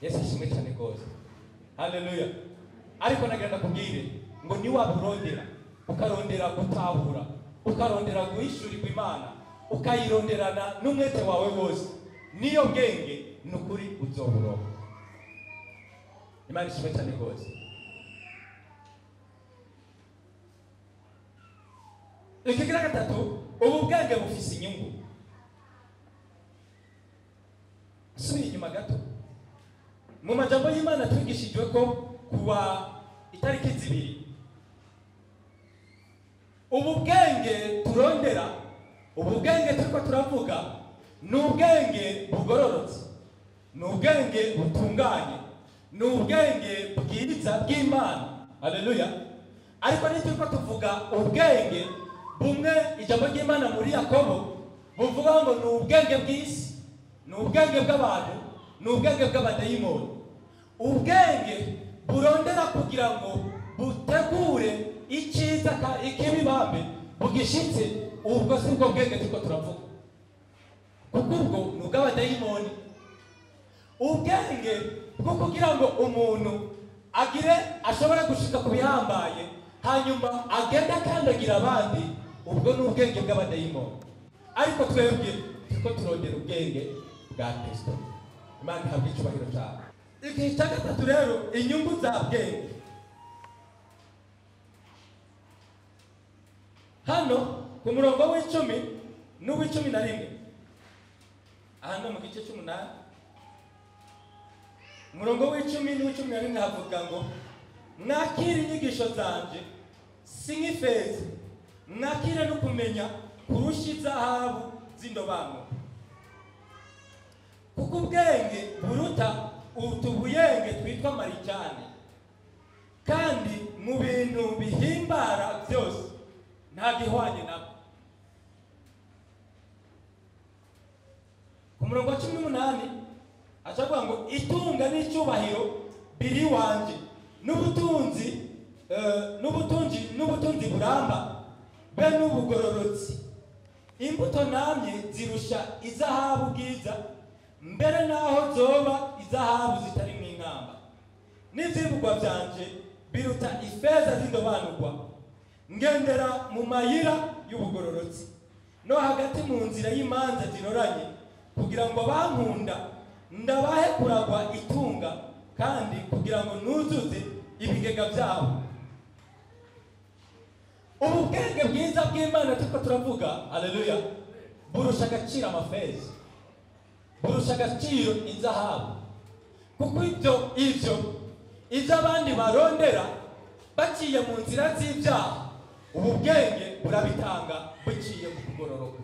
Yesu ashimwe cyane rwose. Haleluya. Ariko nagira ndakubwire ngo niwaburondera, ukarondera gutahura, ukarondera guhishurirwa Imana, ukayironderana n'umwete wawe wose, niyo bwenge ni ukuri uzoburonka. Imana ishimwe cyane rwose. Ikigira gatatu, ubu bwenge bufise inyungu. Subira inyuma gato mu majambo y'Imana twigishijwe ko kuwa itariki 2, ubu bwenge turondera, ubu bwenge turiko turavuga, ni ubwenge bugororotse, ni ubwenge butunganye, ni ubwenge bwiza bw'Imana. Haleluya. Ariko nituriko tuvuga ubwenge bumwe, ijambo ry'Imana muri Yakobo buvuga ngo ni ubwenge bw'isi, ni ubwenge bw'abantu, ni ubwenge bw'abadayimoni. Ubwenge burondera kugira ngo butegure icyiza ikibibambe bugishitse, ubwo si bwo bwenge turiko turavuga, kuko ubwo ni ubw'abadayimoni. Ubwenge bwo kugira ngo umuntu agire ashobore gushika ku bihambaye, hanyuma agende akandagira abandi, ubwo ni ubwenge bw'abadayimoni. Ariko twebwe turiko turondera ubwenge bwa Kristo. Imana ihabwe icyubahiro cyane. Igihe cya gatatu rero, inyungu za bwenge. Hano ku murongo w'10 n'uw'11, hano mu gice 8, umurongo w'10 n'uw'11 havuga ngo mwakire inyigisho zanje si nk'ifeza, mwakire no kumenya kurusha izahabu z'indobanure, kuko ubwenge buruta utubuyenge twitwa marijani, kandi mu bintu bihimbara byose nta gihwanye nabwo. Ku murongo wa 18 acavuga ngo itunga n'icyubahiro biri wanje, n'ubutunzi n'ubutunzi buramba be n'ubugororotsi, imbuto namye zirusha izahabu bwiza, mbere naho zoba izahabu zitari mu inkamba, n'ivyimburwa vyanje biruta ifeza z'indobanurwa. Ngendera mu mayira y'ubugororotsi no hagati mu nzira y'imanza ziroranye, kugira ngo bankunda ndabahe kuragwa itunga, kandi kugira ngo nuzuze ibigega byabo. Ubu bwenge bwiza bw'Imana turiko turavuga, haleluya, burusha agaciro amafeza, burusha agaciro inzahabu, kuko ibyo abandi barondera baciye mu nzira z'ibyaha, ubu bwenge burabitanga buciye mu kugororoka.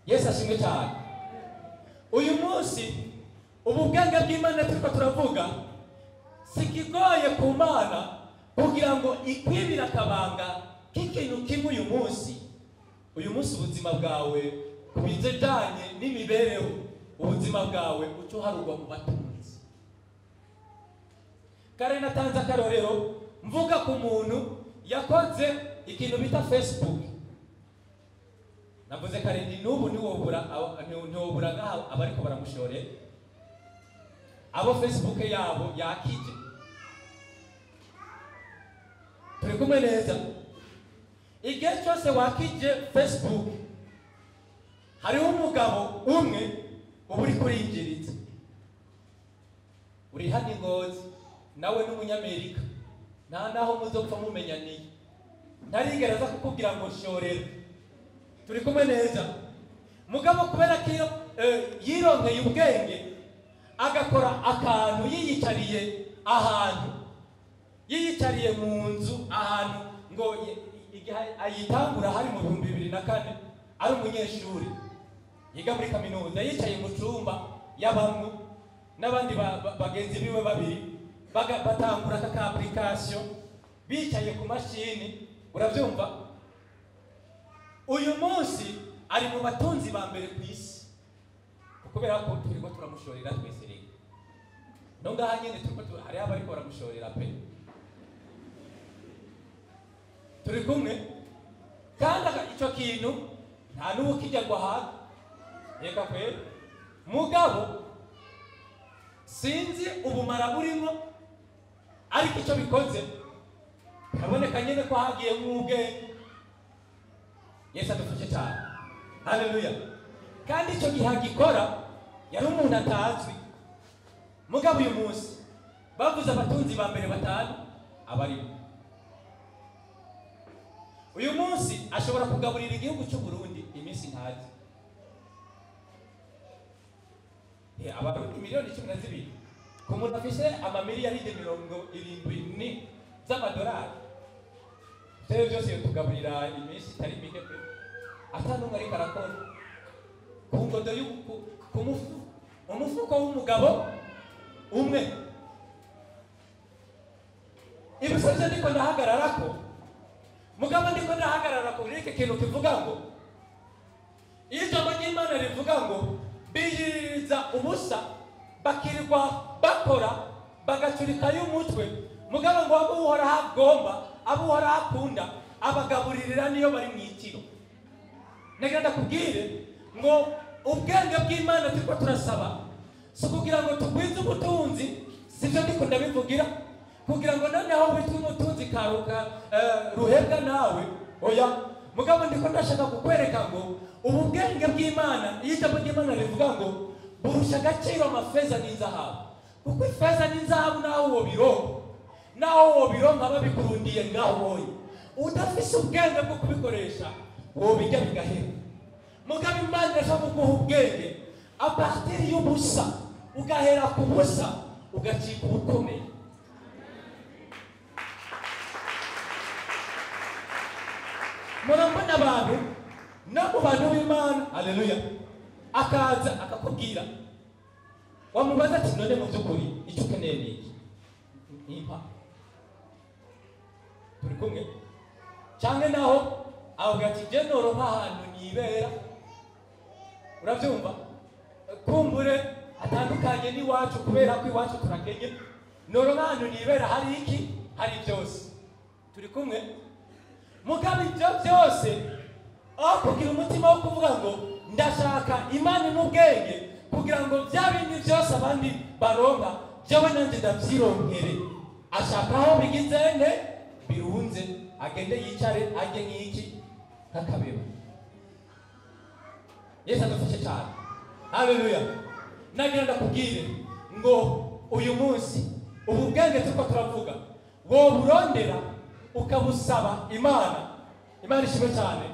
Yesu ashimwe cyane. Uyu munsi ubu bwenge bw'Imana turiko turavuga sikigoye ku Mana kugira ngo ikwibira akabanga k'ikintu kimwe. Uyu munsi ubuzima bwawe ku bijyanye n'imibereho, ubuzima bwawe uca uharurwa mu batunzi. Kare natanze akarorero mvuga ku muntu yakoze ikintu bita Facebook. Navuze kare ni n'ubu ntiwobura ngaha abariko baramushorera, abo Facebook yabo yakije. Turi kumwe neza. Igihe cyose wakije Facebook, hariho umugabo umwe uba uri kurinjiriza, uri hano i Ngozi, nawe n'umunyamerika, nta naho muzopfa mumenyaniye, ntarigera aza kukubwira ngo shorera. Turi kumwe neza. Mugabo kubera ko yironkeye ubwenge, agakora akantu yiyicariye ahantu, yiyicariye mu nzu ahantu, ngo igihe ayitangura hari mu 2004, ari umunyeshuri yiga muri kaminuza, yicaye mu cumba y'abamwe n'abandi bagenzi biwe babiri, batangura aka application bicaye ku mashini. Urabyumva? Uyu munsi ari mu batunzi ba mbere ku isi, kubera ko turiko turamushorera twese rero. No ngaha nyene turiko hariho abariko baramushorera pe. Turi kumwe. Kandi icyo kintu nta n'ubu kijya ngo ahaga. Reka kwera mugabo sinzi ubumara burimo, ariko icyo bikoze biraboneka nyine ko hagiye nk'ubwenge. Yesu adufashe cyane, haleluya. Kandi icyo gihe agikora yari umuntu atazwi, mugabo uyu munsi bavuze abatunzi ba mbere batanu abarimo. Uyu munsi ashobora kugaburira igihugu cy'u Burundi iminsi ntazi. Abarundi 12 miliyoni ku muntu afise amamiliyaride 70 z'amadolari, ivyo byose yotugaburira iminsi itari mike pe, ata n'umwe ariko arakora ku ngodo ku umufuko w'umugabo umwe. Ibisubizo ndiko ndahagararako, mugabo ndiko ndahagarara kuri iki kintu kivuga ngo iyo ijambo ry'Imana rivuga ngo biyiriza ubusa bakirirwa bakora bagacurikayo umutwe, mugabo ngo abo Uhoraho agomba, abo Uhoraho akunda, abagaburirira niyo bari mu itiro. Nagira ndakubwire ngo ubwenge bw'Imana turiko turasaba si ukugira ngo tugwize ubutunzi, sivyo ndiko ndabivugira kugira ngo noneho witwe umutunzi karuka ruhebwa nawe, oya. Mugabo ndiko ndashaka kukwereka ngo ubu bwenge bw'Imana, iyo ijambo ry'Imana rivuga ngo burusha agaciro amafeza n'inzahabu, kuko ifeza n'inzahabu naho wobironka, naho wobironka babikurundiye ngaho woye, udafise ubwenge bwo kubikoresha wobijya bigahera. Mugabo Imana irashobora kuguha ubwenge à partir y'ubusa, ugahera ku busa ugacika ubukomeye. Murabona abantu no mu bantu b'Imana, haleluya, akaza akakubwira, wamubaza ati: "None mu by'ukuri icyo ukeneye ni iki?" "Impa." Turi kumwe? Cyangwa naho avuga ati: "Je noronka ahantu nibera." Urabyumva? Kumbure hatandukanye n'iwacu, kubera ko iwacu turakenye, noronka ahantu nibera hari iki, hari byose. Turi kumwe? Mugabo ibyo byose, aho kugira umutima wo kuvuga ngo ndashaka Imana n'ubwenge kugira ngo bya bindi byose abandi baronka jewe nanjye ndabyironkere, ashaka aho bigize nte birunze, agende yicare ajye nk'iki, nk'akabeba. Yesu adufashe cyane, haleluya. Nagira ndakubwire ngo uyu munsi ubu bwenge turiko turavuga woburondera ukabusaba Imana. Imana ishimwe cyane.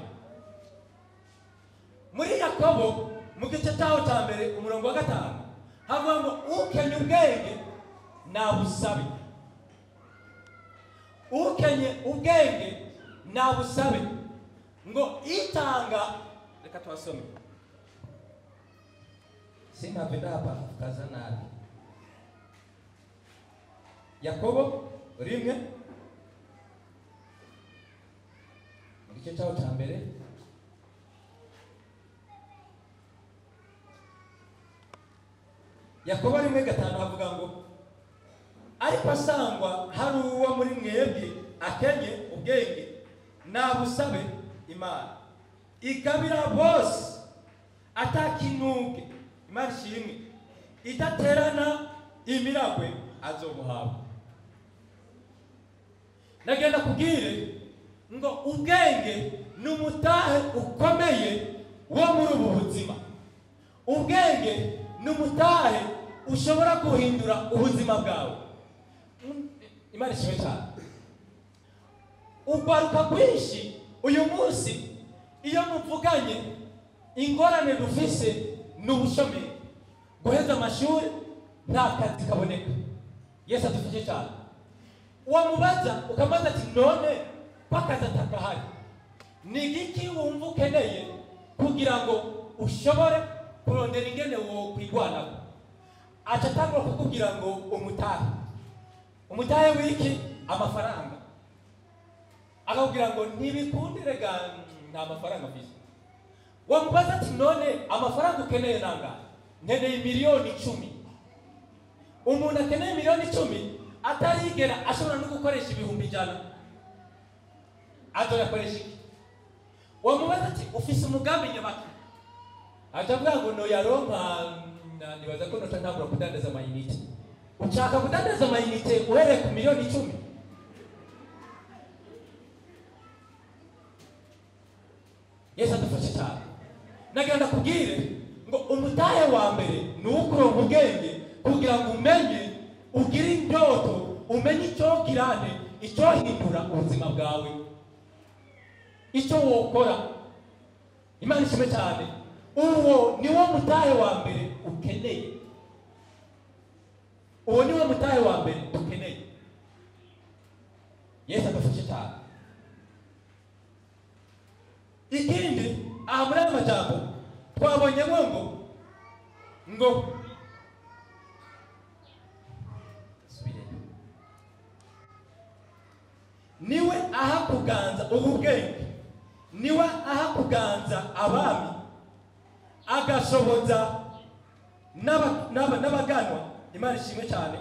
Muri Yakobo mu gice cyaho cya mbere umurongo wa 5 havuga ngo ukenye ubwenge nabusabe, ukenye ubwenge nabusabe ngo itanga. Reka tuhasome, sinave ndahapa kaza nabi. Yakobo 1 mu gice cyaho cya mbere. Yakobo 1:5 havuga ngo ariko asangwa hari uwo muri mwebwe akenye ubwenge, nabusabe Imana igabira bose atakinuke, Imana ishimwe, idaterana imiragwe, azobuhabwa. Nagenda kubwire ngo ubwenge ni umutahe ukomeye wo muri ubu buzima. Ubwenge ni umutahe ushobora guhindura ubuzima bwawe. Imana ishimwe cyane. Urwaruka rwinshi uyu munsi iyo muvuganye, ingorane rufise ni ubushomeri, guheza amashuri nta kazi kaboneka. Yesu adufashe cyane. Wamubaza, ukamubaza ati: "None ko akazi atakahari, ni igiki wumva ukeneye kugira ngo ushobore kurondera ingene wokwigwanako?" Aca atangura kukubwira ngo umutahe. Umutahe w'iki? Amafaranga. Akakubwira ngo ntibikundire ga, nta mafaranga mfise. Wamubaza ati: "None amafaranga ukeneye nangahe?" "Nkeneye 10 miliyoni." Umuntu akeneye 10 miliyoni atarigera ashobora no gukoresha 100,000, azoyakoresha iki? Wamubaza ati: "Ufise umugambi nyabaki?" Acavuga ngo noyaronka, nibaza ko noca ntangura kudandaza amayinite. Ushaka kudandaza amayinite uhereye ku miliyoni 10? Yesu adufashe cyane. Nagira ndakubwire ngo umutahe wa mbere ni uwo ubwenge, kugira ngo umenye, ugire indoto, umenye icyo girane, icyohindura ubuzima bwawe, icyo wokora. Imana ishimwe cyane. Uwo ni wo mutahe wa mbere ukeneye, uwo ni wo mutahe wa mbere dukeneye. Yesu adufashe cyane. Ikindi, aha muri aya majambo twabonyemo ngo subireyo, niwe aha kuganza ubu bwenge, niwe aha kuganza abami, agashoboza n'abaganwa. Imana ishimwe cyane.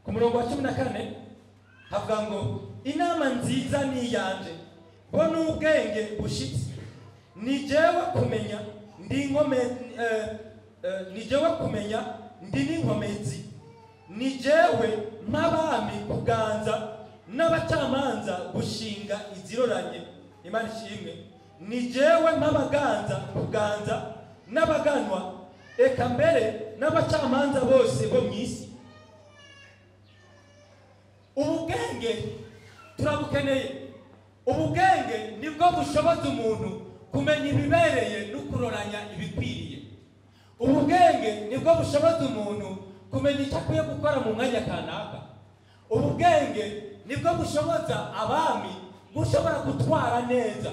Ku murongo wa 14 havuga ngo: "Inama nziza ni iyanje, bo n'ubwenge bushitse. Ni jewe kumenya, ndi nkome, ni jewe kumenya, ndi n'inkomezi. Ni jewe mp'abami kuganza, n'abacamanza gushinga iziroranye." Imana ishimwe. "Ni jewe mp'abaganza kuganza n'abaganwa, eka mbere n'abacamanza bose bo mu isi." Ubu bwenge turabukeneye. Ubu bwenge nibwo bushoboza umuntu kumenya ibibereye no kuroranya ibikwiriye. Ubu bwenge nibwo bushoboza umuntu kumenya icyo akwiye gukora mu mwanya kanaka. Ubu bwenge nibwo bushoboza abami gushobora gutwara neza.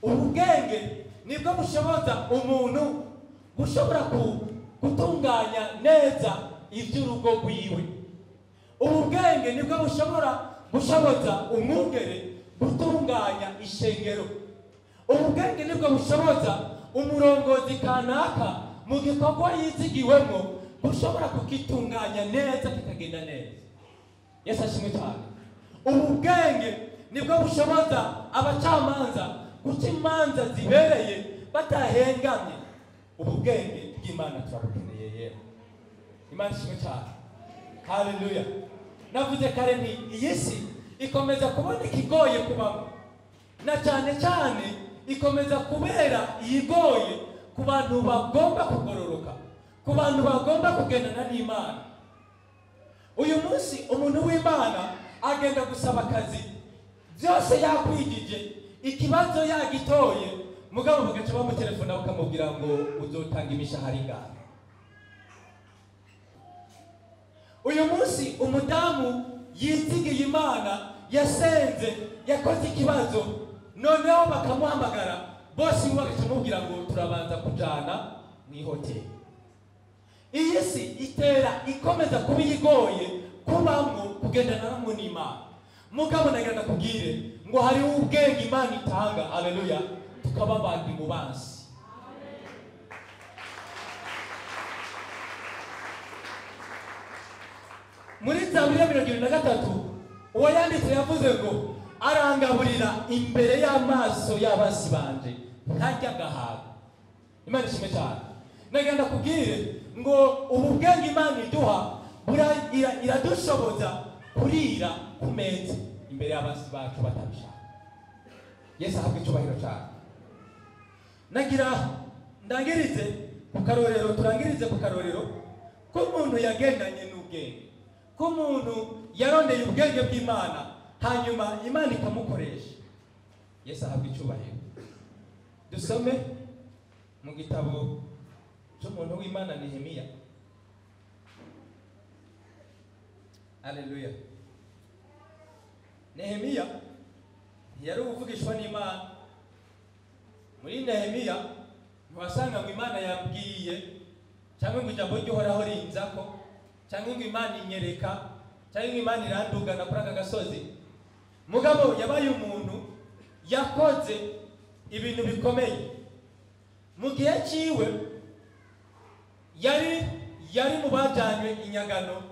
Ubu bwenge nibwo bushoboza umuntu gushobora gutunganya neza iby'urugo rwiwe. Ubu bwenge nibwo bushobora gushoboza umwungere gutunganya ishengero. Ubu bwenge nibwo bushoboza umurongozi kanaka mu gikorwa yizigiwemo gushobora kukitunganya neza, kikagenda neza. Yesu ashimwe cyane. Ubu bwenge nibwo bushoboza abacamanza guca imanza zibereye batahengamye. Ubu bwenge bw'Imana turabukeneye yewe. Imana ishimwe cyane. Haleluya. Navuze kare nti iyi si ikomeza kubona ikigoye kubamo, na cyane cyane ikomeza kubera iyigoye ku bantu bagomba kugororoka, ku bantu bagomba kugendana n'Imana. Uyu munsi umuntu w'Imana agenda gusaba akazi, byose yakwigije, ikibazo yagitoye, mugabo bagaca bamutelefona bakamubwira ngo uzotanga imishahara ingana. Uyu munsi umudamu yizigiye Imana, yasenze, yakoze ikibazo, noneho bakamuhamagara, bose bagaca bamubwira ngo turabanza kujana mu ihoteli. Iyi si itera ikomeza kuba igoye kubamwo, kugendana namwe n'Imana. Mugabo nagira ndakubwire ngo hariho ubwenge Imana itanga, haleluya, tukaba abandi mu bansi. Muri Zaburi ya 73, uwo yanditse yavuze ngo: "Arangaburira imbere y'amaso y'abansi banje, nkarya agahaga." Imana ishimwe cyane. Nagira ndakubwire ngo ubu bwenge Imana iduha iradushoboza kurira ku meza imbere y'abansi bacu batabishaka. Yesu ahabwe icyubahiro cyane. Nagira ndangirize ku karorero, turangirize ku karorero k'umuntu yagendanye n'ubwenge, k'umuntu yarondeye ubwenge bw'Imana, hanyuma Imana ikamukoresha. Yesu ahabwe icyubahiro. Dusome mu gitabo cy'umuntu w'Imana Nehemiya. Haleluya. Nehemiya ntiyari uvugishwa n'Imana. Muri Nehemiya ntiwasanga ngo Imana yabwiye, cyangwa ngo ijambo ry'Uhoraho rinzako, cyangwa ngo Imana inyereka, cyangwa ngo Imana irandugana kuri aka gasozi. Mugabo yabaye umuntu yakoze ibintu bikomeye mu gihe cyiwe. Yari Yari mu bajanywe inyagano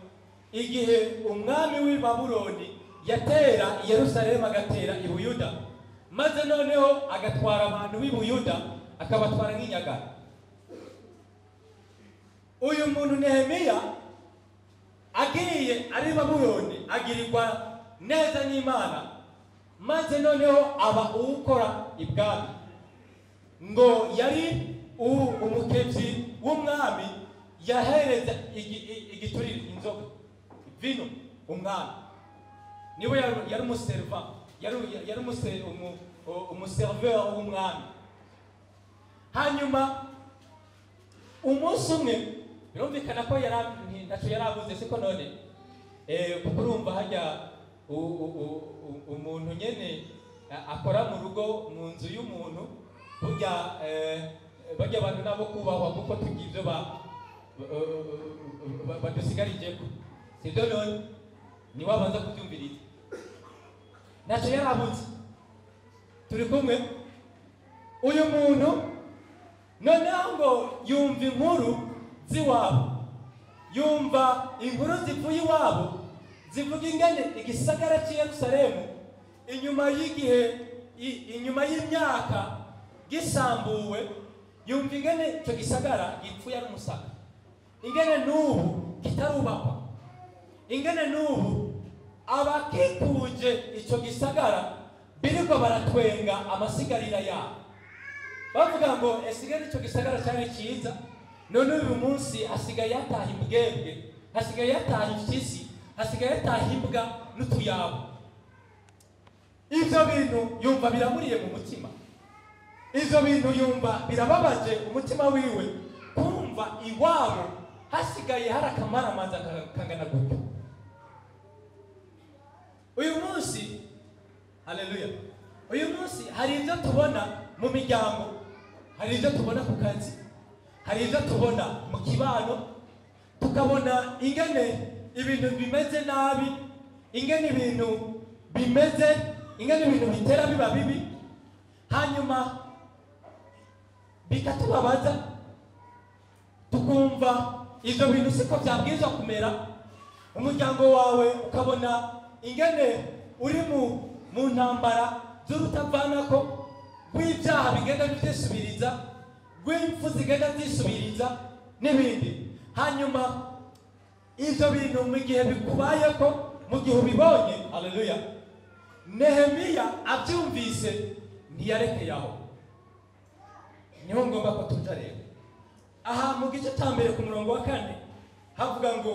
igihe umwami w'i Babuloni yatera i Yerusalemu, agatera i Buyuda, maze noneho agatwara abantu b'i Buyuda akabatwara nk'inyagano. Uyu muntu Nehemiya agiye ari Babuloni agirirwa neza n'Imana, maze noneho aba uwukora ibwami. Ngo yari umukebyi w'umwami, yahereza igiturire, inzoga, vino umwami. Niwe yari umuserva, yari umuserveur w'umwami. Hanyuma umunsi umwe birumvikana ko ntacyo yarabuze, siko none kuko urumva hajya umuntu nyene akora mu rugo, mu nzu y'umuntu, burya bajya abantu nabo kubahwa kuko tugira ibyo badusigarijeko, sibyo none? Niwe abanza kubyumviriza. Ntacyo yarabuze. Turi kumwe. Uyu muntu noneho ngo yumva inkuru z'iwabo, yumva inkuru zivuye iwabo zivuga ingene igisagara cy'i Yerusalemu inyuma y'igihe, inyuma y'imyaka gisambuwe, yumva ingene icyo gisagara gipfuye ari umusaka, ingene n'ubu kitarubakwa, ingene n'ubu abakikuje icyo gisagara birirwa baratwenga amasigarira yabo, bavuga ngo esigare icyo gisagara cyari cyiza, none uyu munsi hasigaye hataha imbwebwe, hasigaye hataha impyisi, hasigaye hataha imbwa n'utuyabo. Ibyo bintu yumva biramuriye mu mutima, ibyo bintu yumva birababaje umutima wiwe, kumva iwabo hasigaye hari akamaramaza kangana gutyo. Uyu munsi, haleluya, uyu munsi hari ibyo tubona mu miryango, hari ibyo tubona ku kazi, hari ibyo tubona mu kibano, tukabona ingene ibintu bimeze nabi, ingene ibintu bimeze, ingene ibintu bitera biba bibi, hanyuma bikatubabaza, tukumva ibyo bintu siko byabwirizwa kumera. Umuryango wawe ukabona ingene uri mu ntambara z'urutavanako, rw'ibyaha bigenda byisubiriza, rw'impfu zigenda zisubiriza n'ibindi. Hanyuma ibyo bintu mu gihe bikubayeko, mu gihe ubibonye, haleluya, Nehemiya abyumvise ntiyarekeye aho. Niho ngomba ko tuja rero. Aha mu gice cya mbere ku murongo wa 4 havuga ngo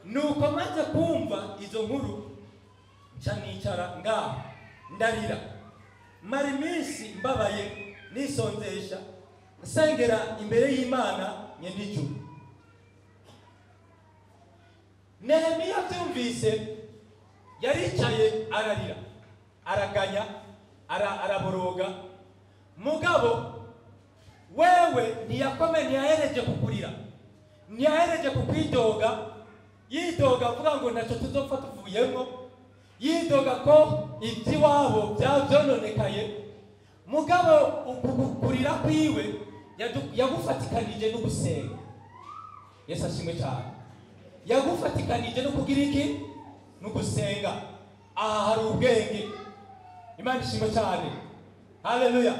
nuko maze kumva izo nkuru nca nicara ngaho ndarira, mara iminsi mbabaye nisonzesha, nsengera imbere y'Imana nyenijuru. Nehemiya abyumvise yaricaye ararira, araganya, araboroga. Mugabo wewe ntiyakome, ntiyahereje kukurira, ntiyahereje kukwidoga, yidoga avuga ngo ntacyo tuzopfa tuvuyemo, yidoga ko iby'iwabo byononekaye. Mugabo ukukurira kwiwe yagufatikanije no gusenga. Yesu ashimwe cyane. Yagufatikanije no kugira iki? No gusenga. Aha hari ubwenge. Imana ishimwe cyane. Haleluya.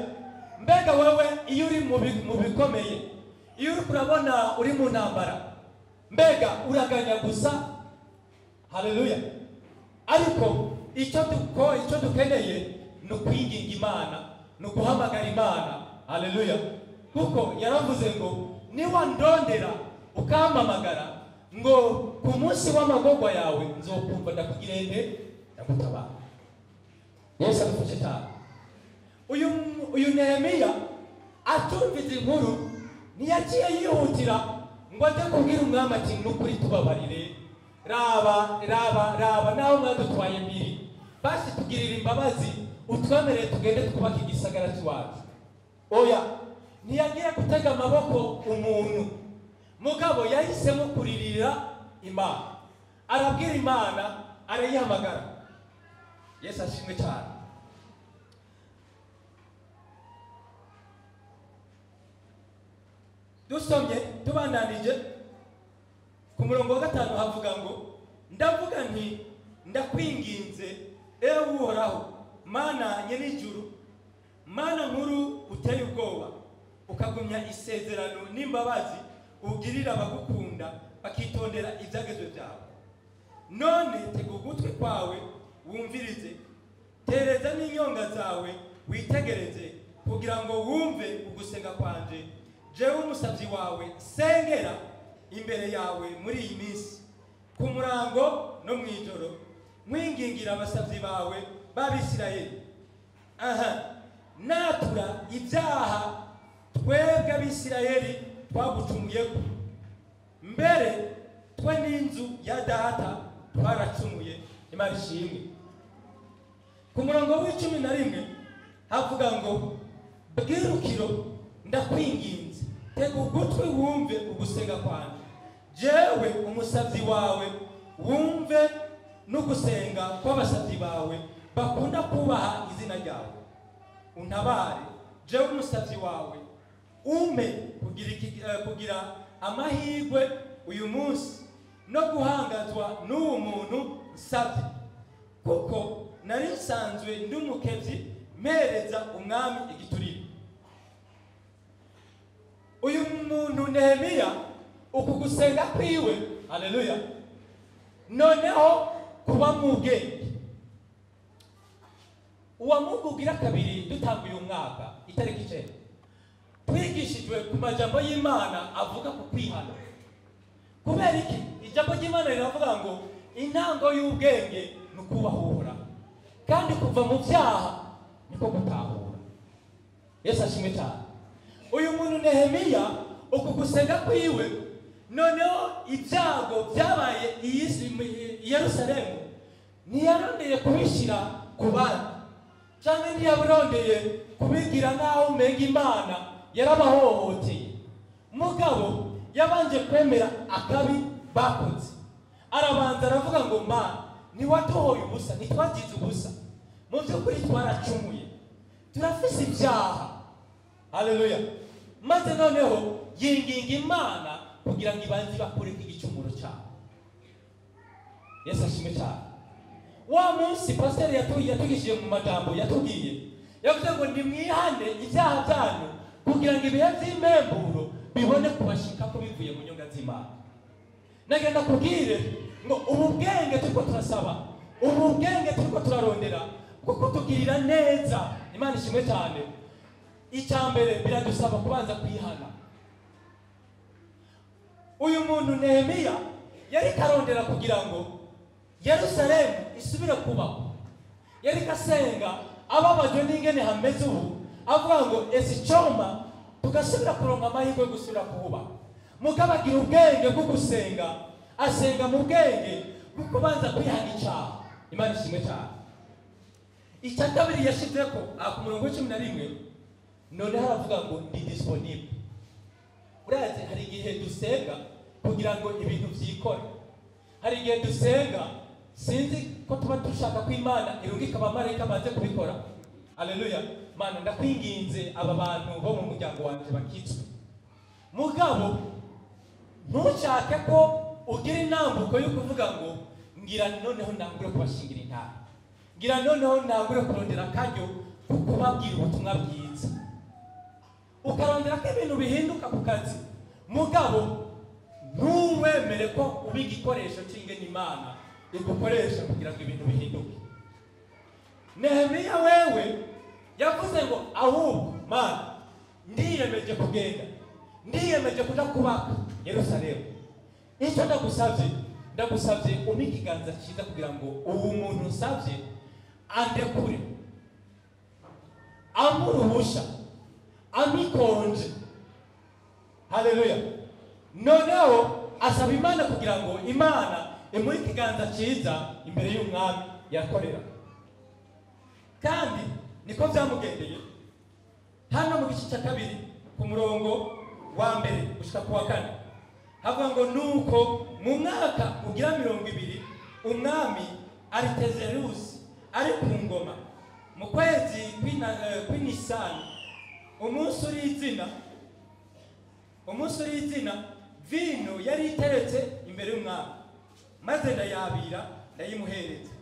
Mbega wewe iyo uri mu bikomeye, iyo uri kurabona uri mu ntambara, mbega uraganya gusa? Haleluya. Ariko icyo dukeneye ni ukwinginga Imana, ni uguhamagara Imana. Haleluya. Kuko yaravuze ngo niwandondera ukampamagara ngo ku munsi w'amagorwa yawe nzokumva ndakugirende ndagutabara. Yesu adufashe cyane. Uyu Nehemiya atumvise inkuru ntiyagiye yihutira ngo ajye kubwira umwami ati nukuri tubabarire, raba raba raba naho mwadutwaye mbiri, basi tugirira imbabazi utwemerere tugende twubake igisagara cy'iwacu. Oya, ntiyagiye gutega amaboko umuntu, mugabo yahisemo kuririra Imana, arabwira Imana, arayihamagara. Yesu ashimwe cyane. Dusomye tubandanije Ku murongo wa 5 havuga ngo ndavuga nti ndakwinginze ewe Uhoraho Mana nyenijuru, Mana nkuru uteye ubwoba, ukagumya isezerano n'imbabazi ugirira abagukunda bakitondera ibyagezwe byawe. None tega ugutwi kwawe wumvirize, tereza n'inyonga zawe witegereze, kugira ngo wumve ugusenga kwanje jewe umusabyi wawe sengera imbere yawe muri iyi minsi ku murango no mu ijoro, mwingingira abasabyi bawe b'Abisirayeli. Aha natura ibyaha twebwe Abisirayeli twagucumuyeko, mbere twe n'inzu ya data twaracumuye. Imana ishimwe. Ku murongo w'11 havuga ngo bwirukiro ndakwinginze tega ugutwi wumve ugusenga kwanje jewe umusabyi wawe, wumve n'ugusenga kw'abasabyi bawe bakunda kubaha izina ryawe. Untabare jewe umusabyi wawe, umpe kugira amahirwe uyu munsi no guhangazwa n'uwo muntu nsabye, kuko nari nsanzwe ndi umukebyi mpereza umwami igiturire. Uyu muntu Nehemiya uku gusenga kwiwe, haleluya, noneho kuba mu bwenge. Uwamugugira kabiri dutanguye umwaka itariki 9 twigishijwe ku majambo y'Imana avuga ku kwihana. Kubera iki? Ijambo ry'Imana riravuga ngo intango y'ubwenge ni ukubaha Uhoraho, kandi kuva mu byaha niko gutahura. Yesu ashimwe cyane. Uyu muntu Nehemiya uku gusenga kwiwe, noneho ibyago byabaye i Yerusalemu ntiyarondeye kubishyira ku bandi, cyangwa ntiyarondeye kubigira nk'aho umenga Imana yarabahohoteye. Mugabo yabanje kwemera akabi bakoze, arabanza aravuga ngo Mana ntiwaduhoye ubusa, ntitwagize ubusa, mu by'ukuri twaracumuye, turafise ibyaha. Haleluya. Maze noneho yinginga Imana kugira ngo ibanze ibakureko igicumuro cyabo. Yesu ashimwe cyane. Wa munsi pasiteri yatugishije mu magambo yatubwiye, yavuze ngo nimwihane ibyaha byanyu kugira ngo ibihe by'impemburo bibone kubashika ko bivuye mu nyonga z'Imana. Nagenda kubwire ngo ubu bwenge turiko turasaba, ubu bwenge turiko turarondera kuko tugirira neza. Imana ishimwe cyane. Icya mbere biradusaba kubanza kwihana. Uyu muntu Nehemiya yari karondera kugira ngo Yerusalemu isubire kubaho. Yari kasenga ababajwe n'ingene hameze ubu, avuga ngo ese icoma tugasubira kuronka amahirwe yo gusubira kuhubaka. Mugabo agira ubwenge bwo gusenga, asenga mu bwenge bwo kubanza kwihana icyaha. Imana ishimwe cyane. Icya kabiri yashizeko ku murongo w'11, noneho aravuga ngo ndi disponible. Urazi hari igihe dusenga kugira ngo ibintu byikore, hari igihe dusenga sinzi ko tuba dushaka ko Imana irungika abamarayika baze kubikora. Haleluya. Mana ndakwinginze aba bantu bo mu muryango wanje bakitswe. Mugabo ntushake ko ugira intambuko yo kuvuga ngo ngira noneho ntangure kubashingira intara, ngira noneho ntangure kurondera akaryo ko kubabwira ubutumwa bwiza, ukarondera ko ibintu bihinduka ku kazi. Mugabo ntuwemere ko uba igikoresho cy'ingene Imana igukoresha kugira ngo ibintu bihinduke. Nehemiya wewe yavuze ngo ahubwo Mana ndiyemeje kugenda, ndiyemeje kuja kubaka Yerusalemu. Icyo ndagusabye, ndagusabye umpe ikiganza cyiza kugira ngo ubu muntu nsabye andekure, amuruhusha, amikonje. Haleluya. Noneho asaba Imana kugira ngo Imana imuhe ikiganza cyiza imbere y'umwami yakorera. Kandi niko byamugendeye. Hano mu gice cya 2 ku murongo wa 1 gushika ku wa 4 havuga ngo nuko mu mwaka ugira 20 umwami Aritazerusi ari ku ngoma, mu kwezi kw'Inisani, umunsi uri izina, vino yari iteretse imbere y'umwami, maze ndayabira ndayimuhereza,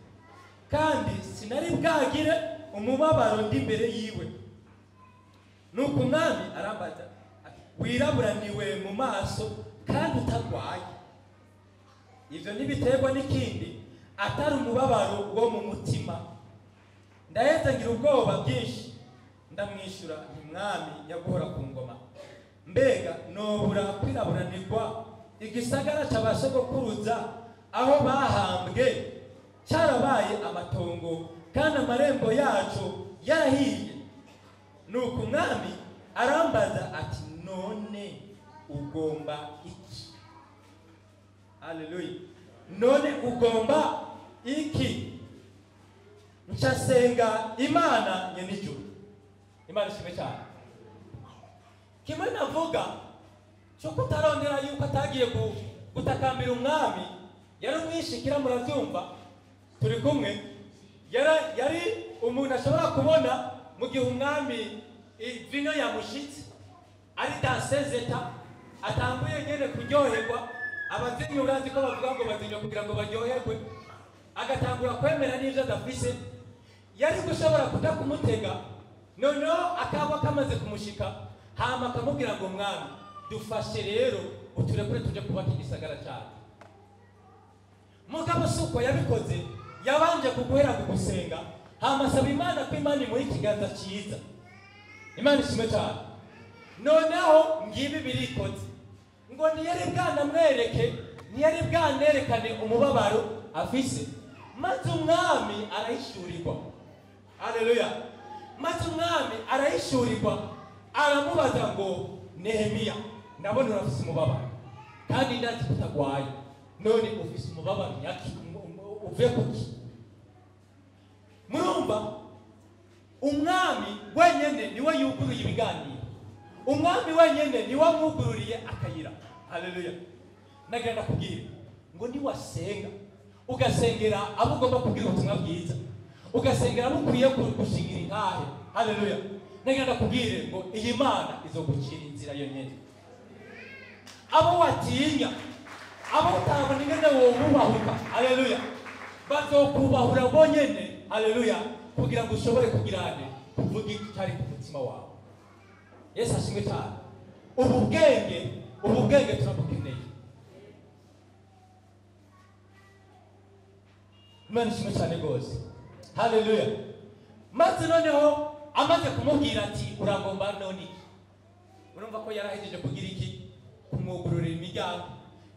kandi sinari bwagire umubabaro ndi imbere yiwe. Nuko umwami arambaza ati, wiraburaniwe mu maso kandi utagwaye, ivyo ntibiterwa n'ikindi atari umubabaro wo mu mutima. Ndaheza ngira ubwoba bwinshi, ndamwishyura nti, mwami nyaguhora ku ngoma, mbega nobura kwiraburanirwa igisagara c'abasogokuruza aho bahambwe cyarabaye amatongo kandi amarembo yacu yarahiye? Nuko umwami arambaza ati, none ugomba iki? Haleluya! None ugomba iki? Ncasenga Imana nyenijuru. Imana ishimwe cyane. Kimwe navuga cyo kutarondera yuko atagiye gutakambira umwami, yari umwishikira, murabyumva, turi kumwe. Yari umuntu ashobora kubona mu gihe umwami vino yamushitse, ari dans ses états, atanguye nyene kuryoherwa. Abazinyi urazi ko bavuga ngo bazinywa kugira ngo baryoherwe, agatangura kwemera n'ivyo adafise. Yari gushobora kuja kumutega, noneho akagwa kamaze kumushika, hama akamubwira ngo, mwami, dufashe rero uturekure tuje kubaka igisagara cyacu. Mugabo si uko yabikoze. Yabanje kuguhera ku gusenga, hama asaba Imana ko Imana imuha ikiganza cyiza. Imana ishimwe cyane. Noneho ngibi birikoze, ngo ntiyari bwanamwereke, ntiyari bwanerekane umubabaro afise, maze umwami arahishurirwa. Haleluya! Maze umwami arahishurirwa, aramubaza ngo, Nehemiya, ndabona urafise umubabaro kandi ndazi ko utagwaye, none ufise umubabaro nyaki uvuye kuki? Murumva, umwami wenyene niwe yuguruye ibiganiro, umwami wenyene niwe amwugururiye akayira. Haleluya! Nagira ndakubwira ngo niwasenga, ugasengera abo ugomba kubwira ubutumwa bwiza, ugasengera abo ukwiye gushingira intahe, haleluya, nagira ndakubwire ngo iyi Mana izogucira inzira yonyene. Abo watinya, abo utabona ingene wobubahuka, haleluya, bazokubahura bonyene, haleluya, kugira ngo ushobore kugirane kuvuga icyari ku mutima wawe. Yesu ashimwe cyane. Ubu bwenge, ubu bwenge turabukeneye. Imana ishimwe cyane rwose. Haleluya! Maze noneho amaze kumubwira ati, uragomba none iki? Urumva ko yarahejeje kugira iki? Kumwugururira imiryango.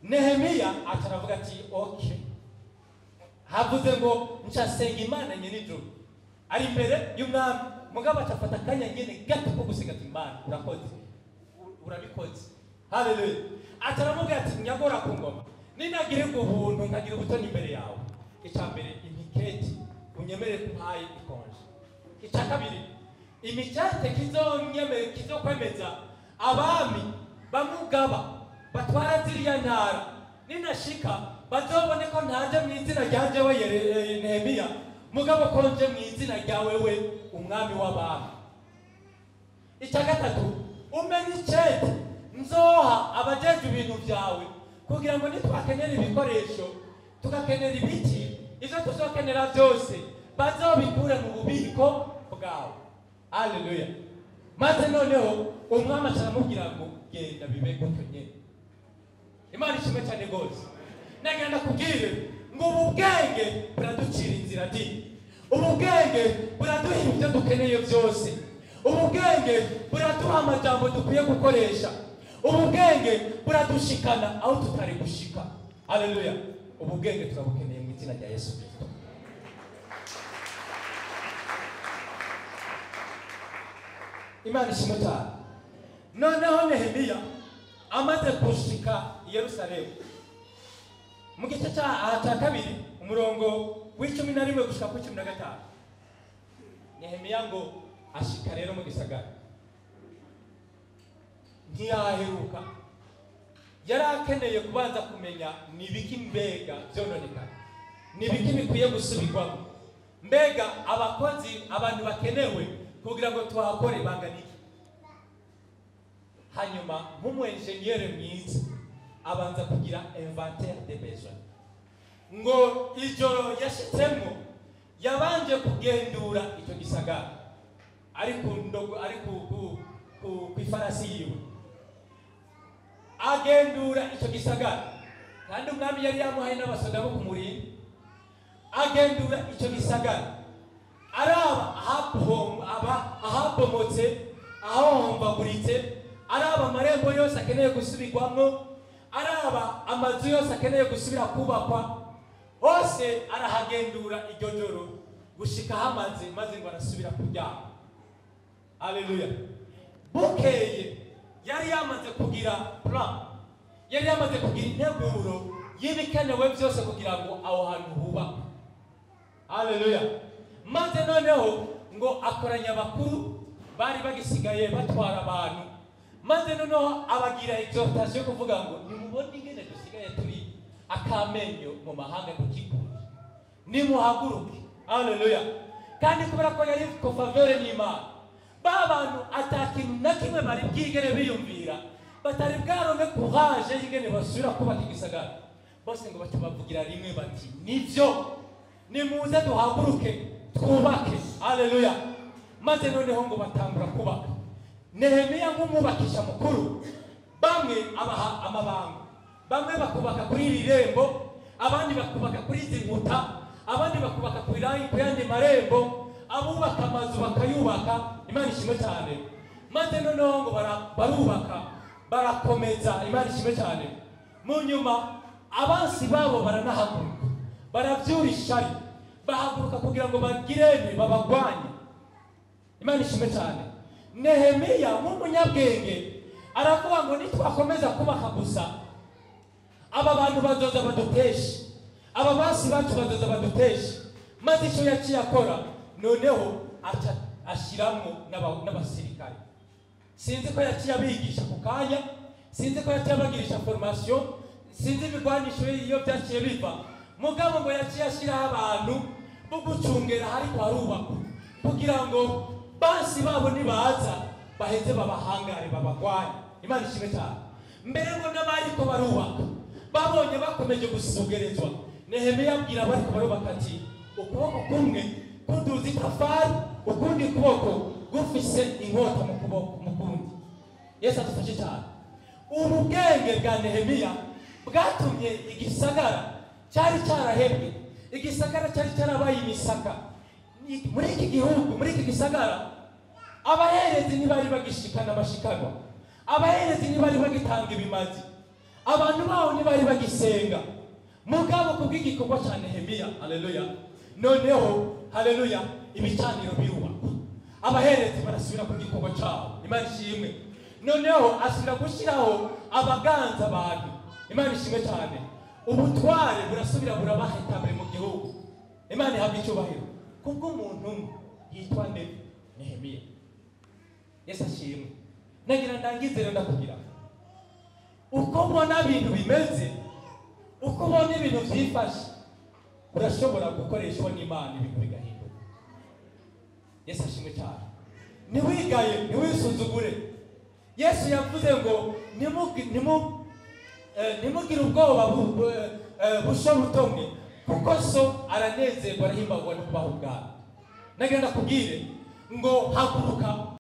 Nehemiya aca aravuga ati, okay. Havuze ngo ncasenga Imana nyenijuru ari imbere y'umwami, mugabo acafata akanya nyene gato ko gusenga ati, Imana, urakoze, urabikoze. Haleluya! Aca aramubwira ati, nyagora ku ngoma, ninagirirwa ubuntu nkagira ubutoni imbere yawe, icya mbere imiketi unyemerere kumpaye ikonje, icya kabiri imikete kizonyemere kizokwemeza abami bamugaba batwara ziriya ntara, ninashika bazobone ko ntaje mu izina rya jewe Nehemiya, mugabo ko nje mu izina rya wewe umwami w'abami. Icya gatatu, umenye icete nzoha abajejwe ibintu byawe, kugira ngo nitwakenera ibikoresho, tugakenera ibiti, ivyo tuzokenera byose bazobikure mu bubiko bwawe. Haleluya! Maze noneho umwami aca aramubwira ngo, genda bibe gutyo nyene. Imana ishimwe cyane rwose. Nagira ndakubwire ngo ubu bwenge buraducira inzira di, ubu bwenge buraduha ibyo dukeneye byose, ubu bwenge buraduha amajambo dukwiye gukoresha, ubu bwenge buradushikana aho tutari gushika. Haleluya! Ubu bwenge turabukeneye mu izina rya Yesu Kristo. Imana ishimwe cyane. Noneho Nehemiya amaze gushika i Yerusalemu, mu gice cya aha cya kabiri, umurongo wa 11 gushika ku 15, Nehemiya ngo ashika rero mu gisagara, ntiyaheruka. Yari akeneye kubanza kumenya ni ibiki mbega byononekara, ni ibiki bikwiye gusubirwamo, mbega abakozi, abantu bakenewe kugira ngo tuhakore bangana iki. Hanyuma nk'umu enjeniyeri mwiza Abanza kugira inventaire des besoins. Ngo ijoro yashitsemo yabanje kugendura icyo gisagara ari ku ndogo, ari ku ifarasi yiwe, agendura icyo gisagara, kandi umwami yari yamuhaye n'abasoda bo kumurinda. Agendura icyo gisagara araba ahabomotse, ahohombaguritse, araba amarembo yose akeneye gusubirwamo, araba amazu yose akeneye gusubira kubakwa, hose arahagendura iryo joro gushika hamaze, maze ngo arasubira kuryama. Haleluya! Bukeye yari yamaze kugira plan, yari yamaze kugira integuro y'ibikenewe byose kugira ngo aho hantu hubakwe. Haleluya! Maze noneho ngo akoranya abakuru bari bagisigaye batwara abantu, maze noneho abagira exhortation yo kuvuga ngo: "Nimubone ingene dusigaye turi akamenyo mu mahanga tukikunda, nimuhaguruke." Haleluya! Kandi kubera ko yari ko faveur n'Imana, ba bantu ata kintu na kimwe bari bwigere biyumvira, batari bwaronke courage y'ingene basubira kubaka igisagara, bose ngo baca bavugira rimwe bati: "Nivyo, nimuze duhaguruke twubake." Haleluya! Maze noneho ngo batangura kubaka. Nehemiya nk'umwubakisha mukuru, bamwe abaha amabango, bamwe bakubaka kuri iri rembo, abandi bakubaka kuri izi nkuta, abandi bakubaka ku yandi marembo, abubaka amazu bakayubaka. Imana ishimwe cyane. Maze noneho ngo barubaka, barakomeza. Imana ishimwe cyane. Mu nyuma abansi babo baranahaguruka, barabyura ishari, bahaguruka kugira ngo bagirene babagwanye. Imana ishimwe cyane. Nehemiya nk'umunyabwenge aravuga ngo: "Nitwakomeza kubaka gusa, aba bantu bazoza baduteshe, aba basi bacu bazoza baduteshe." Maze icyo yaciye akora noneho, aca ashyiramo n'abasirikare. Sinzi ko yaciye abigisha ku kanya, sinzi ko yaciye abagirisha formation, sinzi ibigwanisho iyo byaciye biva, mugabo ngo yaciye ashyiraho abantu bo gucungera hariko harubakwa, kugira ngo basi babo nibaza baheze babahangare, babagwanye. Imana ishimwe cyane. Mbere ngo n'abariko barubaka babonye bakomeje gusugerezwa, Nehemiya abwira abariko barubaka ati: "Ukuboko kumwe kuduza itafari, ukundi kuboko gufise inkota mu kuboko mu kundi." Yesu adufashe cyane. Ubu bwenge bwa Nehemiya bwatumye igisagara cyari cyarahebwe, igisagara cyari cyarabaye imisaka. Muri iki gihugu, muri iki gisagara, abaherezi ntibari bagishikana amashikanwa, abaherezi ntibari bagitanga ibimazi, abantu baho ntibari bagisenga. Mugabo kubw'igikorwa cya Nehemiya, haleluya, noneho, haleluya, ibicaniro birubakwa, abaherezi barasubira ku gikorwa cyabo. Imana ishimwe. Noneho asubira gushyiraho abaganza abantu. Imana ishimwe cyane. Ubutware burasubira burabahitabire mu gihugu. Imana ihabwa icyubahiro kubw'umuntu umwe yitwa nde? Nehemiya. Yesu ashimwe. Nagira ndangize rero ndakubwira: uko ubona ibintu bimeze, uko ubona ibintu byifashe, urashobora gukoreshwa n'Imana ibintu bigahinduka. Yesu ashimwe cyane. Ntiwigaye, ntiwisuzugure. Yesu yavuze ngo: "Ntimugire ubwoba, busho buto mwe, kuko so aranezerwa, arahimbagwa no kubaha ubwami." Nagira ndakubwire ngo haguruka.